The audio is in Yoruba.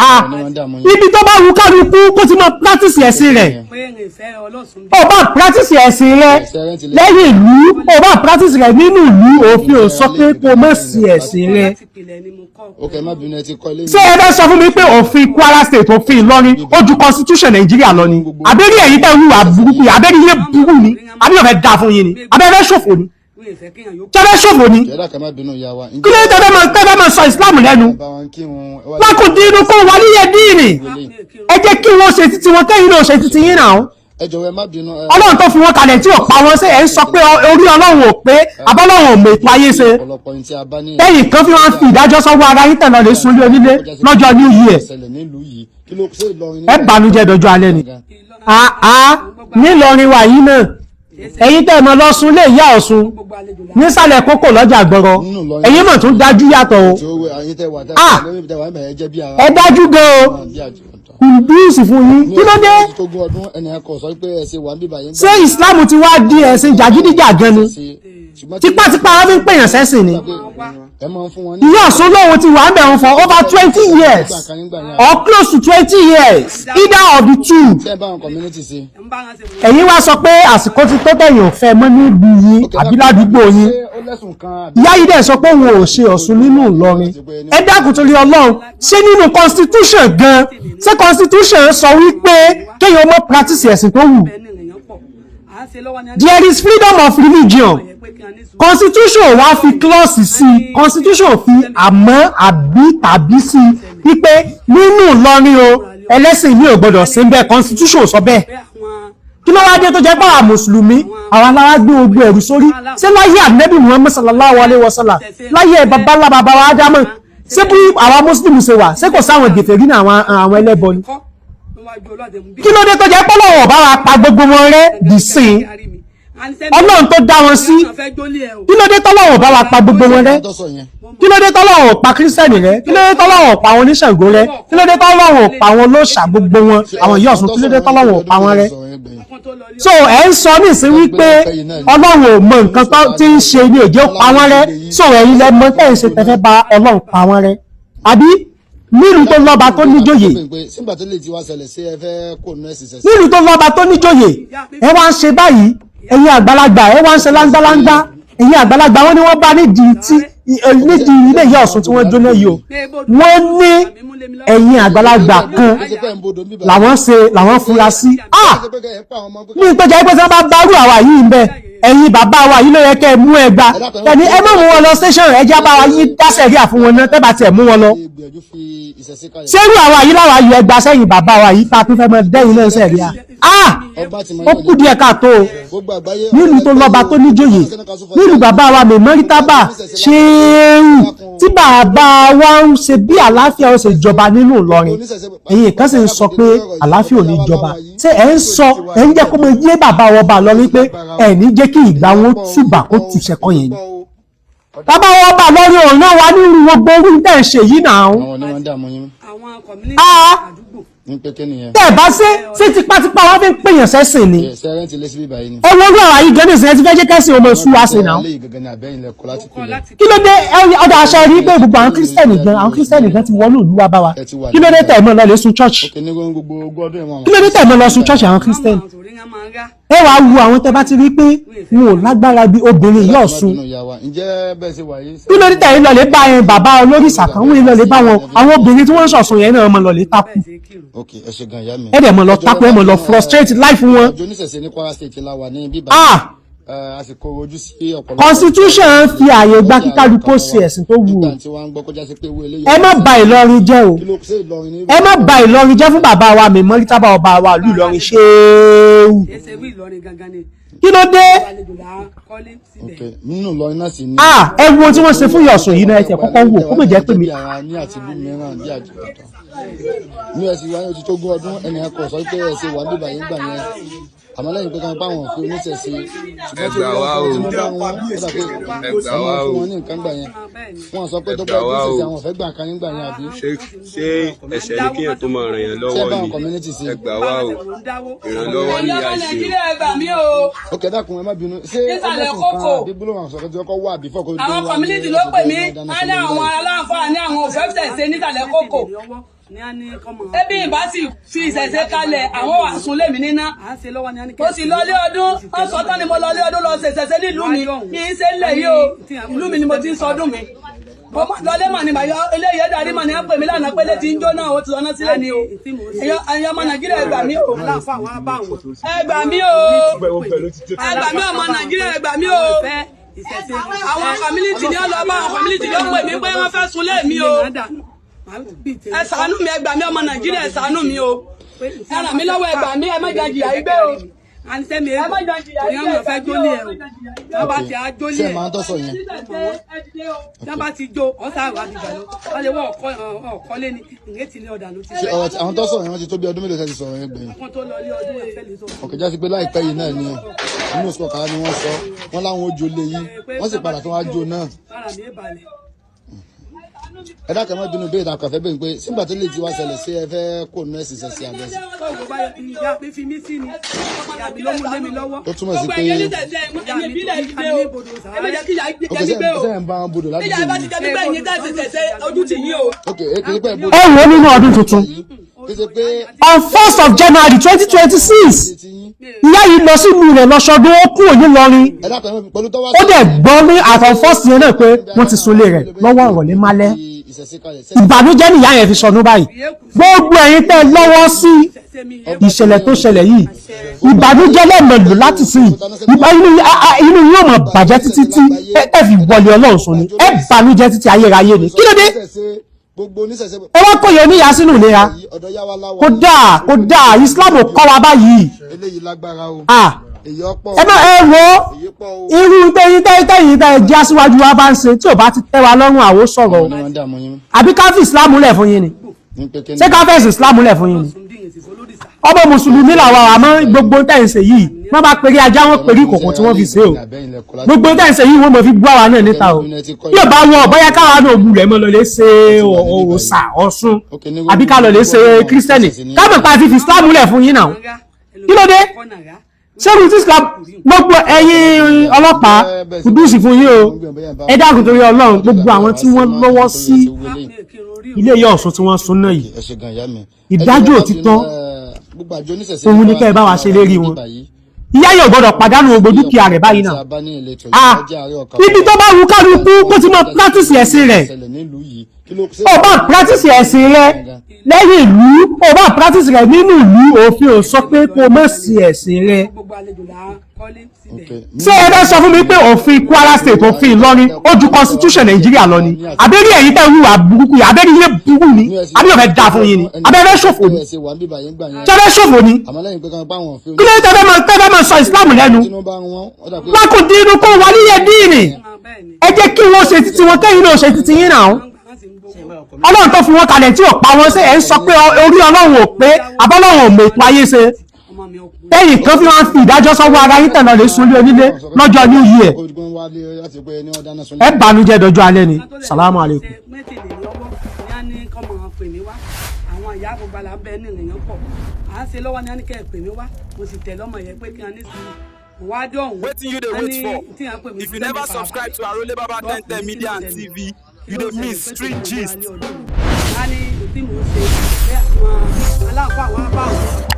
Ah, ibi tó bá wù kálukú kó ti máa practice ẹ̀sìn rẹ̀. Ó bá practice ẹ̀sìn rẹ̀ lẹ́yìn ìlú, ó bá practice rẹ̀ nínú ìlú, òfin ò sọ pé kó má sí ẹ̀sìn rẹ̀. Ok, má bínú, ẹ ti kọ́ ilé. Ṣé ẹ fẹ́ sọ fún mi pé òfin Kwara State, òfin Ìlọrin, ó ju constitution Nàìjíríà lọ ni? Àbẹ́rí ẹ̀yin tẹ́ ń hùwà burúkú yìí, àbẹ́rí ilé burúkú ni, àbí ọ̀fẹ́ da fún yín ni, àbẹ́ fẹ́ ṣòfò ni? Ṣé fẹ́ ṣòfò ni? Kẹ́dà kẹ́, má bínú, ìyá wa. Kí ló dé tẹ́fẹ́ máa sọ Islam lẹ́nu? Bá wọn kí wọn ẹ wá. Lakum dinukum waliya dini. Ẹ jẹ́ kí wọ́n ṣe títí wọn, kẹ́yìn náà ṣe títí yín náà. Ẹ jọ̀wọ́, ẹ má bínú ẹ. Ọlọ́run tó fi wọn kalẹ̀ tí ò pa wọn, ṣe ẹ̀ ń sọ pé orí Ọlọ́run ò pé, abọ́lọ́run ò mọ ètò ayé ṣe? Ọ̀pọ̀lọpọ̀ ní tí a bá ní. Tẹ́yìn kan fi wọn fi ìdájọ́ sọ́wọ́ ara yín, tẹ̀lé lè sunlé onílé lọ́jọ́ New Year. Ṣẹlẹ̀ nílùú yìí, kí ló ṣe Ìlọrin? Ẹ bànújẹ́ dọjọ́ alẹ́ ni. Àá, nílọrin wa yìí náà, ẹ̀yin tẹ́ ẹ mọ lọ sùn lé ìyá Ọ̀ṣun nísàlẹ̀ kókò lọ́jà gbọ́rọ̀, ẹ̀yin mọ̀ tún dájú yàtọ̀ o. Tí ó wẹ ayé tẹ wà tẹ Ah! lórí tẹ wà ń bẹ̀rẹ̀ jẹ́ bí ara. Ẹ dájú gan o. Bí àjọ. Kùdùsì fún yín, kí ló dé? Tó gún ọdún, ẹnì kan sọ pé ẹ ṣe wà ń bíbà yín. Ṣé Ìsìláàmù ti wá di ẹ̀sìn jàgídíjàgan ni? Tipátipá wọn fi ń pèèyàn sẹ́sìn ni? Ẹ máa ń fún wọn ní. Ìyá Ọ̀ṣun lóhun ti wà ń bẹ̀rù for over 20 years or close to 20 years, either of the two. Ṣé ẹ bá wọn community ṣe? Ẹ̀yin wá sọ pé àsìkò ti tó tẹ̀yìn ò fẹ́ mọ́ nílùú yín àbí ládùúgbò yín. Ṣé ó lẹ́sùn kan àbí? Ìyá yìí dẹ̀ sọ pé òun ò ṣe Ọ̀ṣun nínú Ìlọrin. Ẹ dákun torí Ọlọ́run, ṣé nínú constitution gan, ṣé constitution sọ wípé kéèyàn mọ́ practice ẹ̀sìn tó wù? There is freedom of religion. Constitution wá fi clause sí, constitution fi àmọ́ àbí tàbí sí wípé nínú Ìlọrin o, ẹlẹ́sìn mi ò gbọ́dọ̀ sí bẹ́ẹ̀. Constitution sọ bẹ́ẹ̀. Kí ló wá dé tó jẹ́ pé àwọn mùsùlùmí, àwọn aláwa gbé ogun ẹ̀rù sórí? Ṣé láyé ànábì Muhammad sallallahu alayhi wa sallam, láyé baba ńlá baba wa Ádámọ̀, ṣé bí àwa mùsùlùmí ṣe wà, ṣé kò sáwọn gèfèrí ní àwọn ẹlẹ́bọ ni? Kí ló dé tó jẹ́ pé Ọlọ́run bá wa pa gbogbo wọn rẹ́ dì sín? Ọlọ́run tó dá wọn sí, kí ló dé tọ́lọ́run bá wa pa gbogbo wọn rẹ́? Tó sọ yẹn. Kí ló dé tọ́lọ́run ò pa Kírísítẹ́nì rẹ́? Kí ló dé tọ́lọ́run ò pa àwọn oníṣàngó rẹ́? Kí ló dé tọ́lọ́run ò pa àwọn olóòṣà, gbogbo wọn, àwọn ìyá Ọ̀ṣun, kí ló dé tọ́lọ́run ò pa wọn rẹ́? So ẹ ń sọ nísìn wípé Ọlọ́run ò mọ nǹkan tó ti ń ṣe ní òjò pa wọ́n rẹ́. So ẹ̀yin lẹ mọ tẹ́ ẹ̀ ń ṣe tẹ́fẹ́ bá Ọlọ́run pa wọ́n rẹ́, àbí nílùú tó lọ́ba tó níjòyè? Sígbà tó lè ti wá ṣẹlẹ̀, sí ẹ fẹ́ kó nú ẹ̀sìn ṣẹ̀ṣẹ̀? Nílùú tó lọ́ba tó níjòyè, ẹ wá ń ṣe báyìí. Ẹ̀yin àgbàlagbà, ẹ wá ń ṣe láńgbáláńgbá. Ẹ̀yin àgbàlagbà, wọn ni wọ́n bá nídìí tí nídìí ilé ìyá Ọ̀ṣun tí wọ́n jóná yìí o. Wọ́n ní ẹ̀yin àgbàlagbà kan làwọn ṣe, làwọn fura sí. Ah, ní ìtọ́jà pé tí wọ́n bá bárù àwa yìí ń bẹ, ẹ̀yin bàbá wa yìí ló yẹ kẹ́ ẹ mú ẹgba ẹni. Ẹ má mú wọn lọ station, ẹ já bá wa yín dá sẹ̀ríà fún wọn náà tẹ́ bá tiẹ̀ mú wọn lọ. Ṣérú àwa yìí láwa yọ ẹgba sẹ́yìn bàbá wa yìí tá a tún fẹ́ mọ dẹ́yìn náà sẹ̀ríà? Ah, ó kú díẹ̀ káàtó o. Nílùú tó lọ́ba tó níjòyè, nílùú bàbá wa Mẹ̀mọ́rítàbà ṣéèrù, tí bàbá wa ń ṣe bí àlàáfíà ó ṣe jọba nínú Ìlọrin, ẹ̀yin kan sì ń sọ pé àlàáfíà ò ní jọba. Ṣé ẹ̀ ń sọ, ẹ̀ ń jẹ́ kó mọ yé bàbá wọn bá lọ wípé ẹ̀ ní jẹ́ kí ìgbà wọn túbà kó tùṣẹ́ kọ́ yẹn ni? Bàbá wọn bá lọ́rin òun náà wà nínú gbogbo orí tẹ̀ ń ṣe yìí náà. Àwọn ni wọ́n ń dààmú yín. Àwọn community Ah! àdúgbò. Ní pé kí nìyẹn? Tẹ́ ẹ̀ bá ṣe, ṣé tipátipá wọn fi ń pèèyàn sẹ́sìn ni? Ṣe rent ilé síbí báyìí ni? Ẹ wo orú àwọn yìí gan ní ìsìn, ẹ ti fẹ́ jẹ́ kẹ́sìn ọmọ sú wa sí náà. Ilé yìí gangan ni àbẹ́yìn lẹ kọ́ láti kọ́ pilẹ̀? láti. Kí ló dé? Ọ̀dọ̀ aṣọ rí pé gbogbo àwọn kírísítẹ̀nì gan, àwọn kírísítẹ̀nì gan ti wọnú ìlú wa bá wa. Kí ló dé tẹ̀ mọ́ lọ lè sun church? Òkè ní gbogbo ogún ọdún ìwọ̀n. Kí ló dé tẹ̀ mọ́ lọ sun church àwọn kírísítẹ̀nì? Àwọn àtòrí wọn máa ń rá. Ẹ wàá wu àwọn tẹ bá ti rí pé wọn ò lágbára bí obìnrin yóò sun. Ǹjẹ́ bẹ́ẹ̀ ṣe wà yìí? Kí ló dé tẹ̀ ń lọ lè bá yẹn bàbá olórìṣà kan wọ́n lọ lè bá wọn, àwọn obìnrin tí wọ́n ń ṣọ̀ṣun yẹn náà mọ̀ lọ lè takú? Bẹ́ẹ̀ ṣe kírun. Ok, ẹ ṣe gan, ìyá mi. Ẹ dẹ̀ mọ̀ lọ takú, ẹ mọ̀ lọ frustrate life wọn. Àjọ oníṣẹ̀ṣe ní Kwara State la wà ní bíbá. Ah! Àsìkò ojú sí ọ̀pọ̀lọpọ̀. Constitution fi ààyè gba kíkálukú ṣe ẹ̀sìn tó wù ú. Nígbà tí wọ́n ń gbọ́ kọjá sí pé owó eléyìí. Ẹ má bà Ìlọrin jẹ́ o. Kí ló ṣe Ìlọrin ní? Ẹ má bà Ìlọrin jẹ́ fún bàbá wa Mẹ̀mọ́rítàbà, ọba wa ìlú Ìlọrin ṣéwù. Kìí ṣe wí Ìlọrin gangan ni. Kí ló dé? Àlejò là ń kọ́lé síbẹ̀. Ok, nínú Ìlọrin náà sì ni. Ah, ẹ wo tí wọ́n ṣe fún Ìyọ̀sùn yìí náà, ẹ tiẹ̀ kọ́kọ́ wò kó mọ̀ jẹ́ pé mi. Bí ara ní àti ìlú mìíràn bí àjọ ọ̀tọ̀. Ní ẹ̀sìn wa ní oṣù tó gún ọdún, ẹnì kan sọ pé ẹ̀sìn wà níbà yín gbà yẹn. Àmọ́ lẹ́yìn pé kan bá wọn fi oníṣẹ̀ṣe. Ẹ gbà wá o. Ṣùgbọ́n tí wọ́n bá wọn, ó dà pé Ẹ gbà wá wọ́n o. fún wọn ní nǹkan gbà yẹn. Bẹ́ẹ̀ ni. Wọ́n sọ pé tó Ẹ bá gbà wá o. oníṣẹ̀ṣe àwọn fẹ́ gbà kan nígbà yẹn, àbí? Ṣé ẹ̀ṣẹ̀ ní kéèyàn tó máa ràn yàn Ṣé lọ́wọ́ bá wọn ni? community ṣe? Ẹ gbà wá o. Ló ń dáwó. Ìrànlọ́wọ́ ní Ẹ̀yin ìyá ọmọ ṣe o. Nàìjíríà, ẹ gbà mí o. Ok, dákun, ẹ má bínú. Ṣé Nísàlẹ̀ ọlọ́sùn kan kókò. àbí gbólóhùn àṣọ kan tí wọ́n kọ́ wà bífọ̀ kó tó Àwọn wá ní community ló pè mí dáná á ní sórí àwọn báyìí? aláǹfààní àwọn òfẹ́ tẹ̀sẹ̀ nísàlẹ̀ kókò. Ní a ní kọ́mọ. Ebi ìbá sì fi ìṣẹ̀ṣe kalẹ̀, àwọn wà sùn lèmi níná. À ń ṣe lọ́wọ́ ní a ní Mo sì lọlé ọdún, wọ́n sọ tán ni mo lọlé ọdún lọ ṣe ìṣẹ̀ṣe nílùú mi. Mi ń ṣe ńlẹ̀ yìí o, ìlú mi ni mo ti ń sọdún mi. Mo má lọlé mà ní màyọ eléyìí darí mà ní à ń pè mí lánàá pé létí ń jóná, ó ti sọná sílẹ̀ ni o. Ẹ̀yin ọmọ Nàìjíríà, ẹ gbà mí o. Aláǹfà àwọn abá wọn. Ẹ gbà mí o. Ẹ gbà mí, ọmọ Nàìjíríà, ẹ gbà mí o. Fẹ́ ìṣẹ̀ṣe. Àwọn community ni ó lọ bá, àwọn community ni ó pè mí pé wọ́n fẹ́ sunlé mi o. Ẹ ṣàánú mi, ẹ gbà mí, ọmọ Nàìjíríà, ẹ ṣàánú mi o. Ẹ ràn mí lọ́wọ́, ẹ gbà mí, ẹ má jẹ́ jìyà igbé o. Àníṣe mi Ẹ má jẹ́ jìyà torí igbé, àwọn fẹ́ jólé ẹ o. Wọ́n bá ti á jólé Ṣé ẹ ẹ. máa ń tọ́sọ̀ yẹn? Tí wọ́n bá ti jó, ọ̀sán àwọn àtìgbà lọ. Wọ́n lè wọ́ ọ̀kọ́ lé ní ìrètí ilé ọ̀dà ló ti Ṣé ọ̀rọ̀ àwọn tọ́sọ̀ yẹn, wọ́n ti tó bí ọdún mélòó tẹ́ ti sọ̀rọ̀ yẹn gbẹ̀yìn? Wọ́n tó lọ ilé ọdún ẹ̀fẹ́ lè sọ. Ọ̀kẹ́ jásí pé láìpẹ́ yìí náà ni, inú oṣù kọkànlá ni wọ́n sọ wọ́n láwọn ó jó lé yín, wọ́n sì padà tó wá jó náà. Ara mi balẹ̀. Ẹ dákẹ́, mọ́ bínú, béèrè àkàfẹ́ bẹ́ẹ̀ pé sígbà tó lè ti wá ṣẹlẹ̀ sí, ẹ fẹ́ kó nú ẹ̀sìn ṣẹ̀ṣẹ̀ àbẹ̀sẹ̀? Tọ́wọ́ bá ìyá mi fi mí sí ni. Ìyá mi ló mú lé mi lọ́wọ́. Tó túmọ̀ sí Gbogbo pé ẹ̀yin oníṣẹ̀ṣe, ẹ̀yin ìbílẹ̀, ẹ dìde o. Ẹ má jẹ́ kí ìyà Ok, jẹ mí gbé o. ṣe ń bá wọn bodò Bí ìyà bá ti ládùúgbò yìí? jẹ mí gbé, ẹ̀yin tẹ́ ṣe ṣẹ̀ṣe, ojú tì yín o. Ok, kì í pẹ́ bodò. Ẹ wò ó, nínú ọdún tuntun, Kì í ṣe pé on 1st of January 2026, ti yín. ìyá yìí lọ sílùú rẹ̀ lọ́sọdún, ó kúrò nílọrin. Ẹ dákẹ́ mọ́ pẹ̀lú tọ́wọ́. Ó dẹ̀ gbọ́ ní àtọ̀ first yẹn náà pé wọ́n ti sunlé rẹ̀ lọ́wọ́ ìrọ̀lẹ́ málẹ́. Ìṣẹ̀ṣe kalẹ̀ ṣe. Ìbànújẹ́ nìyá yẹn fi sọnù báyìí. Gbogbo ẹ̀yin tẹ́ lọ́wọ́ sí Ṣẹ̀ṣẹ̀ mi ìṣẹ̀lẹ̀ tó ṣẹlẹ̀ yìí, ìbànújẹ́ lẹ́mọ̀ lò láti sí inú yóò mọ̀ bàjẹ́ títí tí ẹ fi wọlé Ọlọ́run sùn ni. Ẹ bànújẹ́ títí ayérayé ni. Kí ló dé? Gbogbo oníṣẹ̀ṣe Ẹ wá kóyè oníyà sínú ìlera. ọ̀dọ̀ yá wa láwa. Kódà kódà, Islam ò kọ́ wa báyìí. Eléyìí lágbára o. Ah, Èyí ọ̀pọ̀. ẹ má ẹ wo Èyí pọ̀ o. irú tẹ́yìn tẹ́yìn tẹ́yìn tẹ́ ẹ jẹ́ aṣíwájú wa bá ń ṣe tí ò bá ti tẹ́ wa lọ́rùn, àwo sọ̀rọ̀ o. Ní wọ́n dààmú yín. Àbí ká fi Islam lẹ̀ fún yín ni? Ní pé kí ni? Ṣé ká fẹ̀sìn Islam lẹ̀ fún yín ni? Sùn dín ìsìnkú lódìsá. Ọmọ mùsùlùmí làwọn, àmọ́ gbogbo tẹ́ ń ṣe yìí, wọ́n bá perí ajá, wọ́n perí ìkòkò tí wọ́n fi ṣe o. Gbogbo tẹ́ ń ṣe yìí, wọ́n mọ̀ fi bú àwa náà níta o. Yóò bá wọn bóyá káwa náà wulẹ̀ mọ́ lọ lè ṣe òòṣà Ọ̀ṣun, àbí ká lọ lè ṣe kírísítẹ́nì, ká mọ̀ pa fífi Islam lẹ̀ fún yín náà. Kí ló dé? Ṣéru tí Islam, gbogbo ẹ̀yin ọlọ́pàá, kùdùsì fún yín o. Ẹ dákun torí Ọlọ́run, gbogbo àwọn tí wọ́n lọ́wọ́ sí ilé ìyá Ọ̀ṣun tí wọ́n sun náà yìí, Ẹ ṣe gan, ìyá mi. ìdájọ́ òtítọ́ Gbogbo àjọ oníṣẹ̀ṣe òun ni kẹ́ ẹ bá wa ṣe lérí wọn. Ìyá yóò gbọ́dọ̀ pàdánù gbogbo dúkìá rẹ̀ báyìí náà. Ah, ibi tó bá wù kálukú kó ti mọ practice ẹ̀sìn rẹ̀. Ó bá practice ẹ̀sìn rẹ̀ lẹ́yìn ìlú, ó bá practice rẹ̀ nínú ìlú, òfin ò sọ pé kó má sí ẹ̀sìn rẹ̀. Gbogbo àlejò là ń kọ́lé síbẹ̀. Ṣé ẹ fẹ́ sọ fún mi pé òfin Kwara State, òfin Ìlọrin, ó ju constitution Nàìjíríà lọ ni? Àbẹ́rí ẹ̀yin tẹ́ ń hùwà burúkú yìí, àbẹ́rí yẹn burú ni, àbí yóò fẹ́ da fún yín ni? Àbẹ́ fẹ́ ṣòfò ni? Ṣé fẹ́ ṣòfò ni? Àmọ́ lẹ́yìn pé kan pa àwọn òfin Kí ló dé tẹ́ fẹ́ máa sọ Islam lẹ́nu? Tinubu bá wọn ó dà pé Lákùndínú kó wà níyẹn díìnì. Ẹ jẹ́ kí wọ́n ṣe títí wọn, kẹ́yìn náà ṣe títí yín náà. Ọlọ́run tó fi wọ́n kalẹ̀ tí ò pa wọ́n, ṣe ẹ̀ ń sọ pé orí Ọlọ́run ò pé, àbọ́lọ́run ò mọ ètò ayé ṣe? Ọmọ mi ọkùnrin. Tẹ́yìn kan fi wọ́n fi ìdájọ́ sọ́wọ́ ara yín tẹ̀lé lè sunlé onílé lọ́jọ́ New Year. Kó gbọ́n wálé láti pé ní wọ́n dáná sun. Ẹ bànújẹ́ dọjọ́ alẹ́ ni. Salamu alaikum. Mẹ́tìlélọ́wọ́ ní a ní kọ́mọ pè mí wá. Àwọn ìyá gbogbo àlà ń bẹ ní ìrìnyàn pọ̀. À ń ṣe lọ́wọ́ ní a ní kẹ́ ẹ̀ pè mí wá. Mo sì tẹ̀lé ọmọ yẹn pé kí a ní sùúrù. Mo wá dọ̀hún. Wetin you dey A wait ní for? tí à ń pè mí If sí you never sẹ́mi subscribe to Arole Baba 1010 Media and TV, you dey miss street gist. A ní tí mò ń ṣe pé àwọn aláǹfà àwọn abáwọn.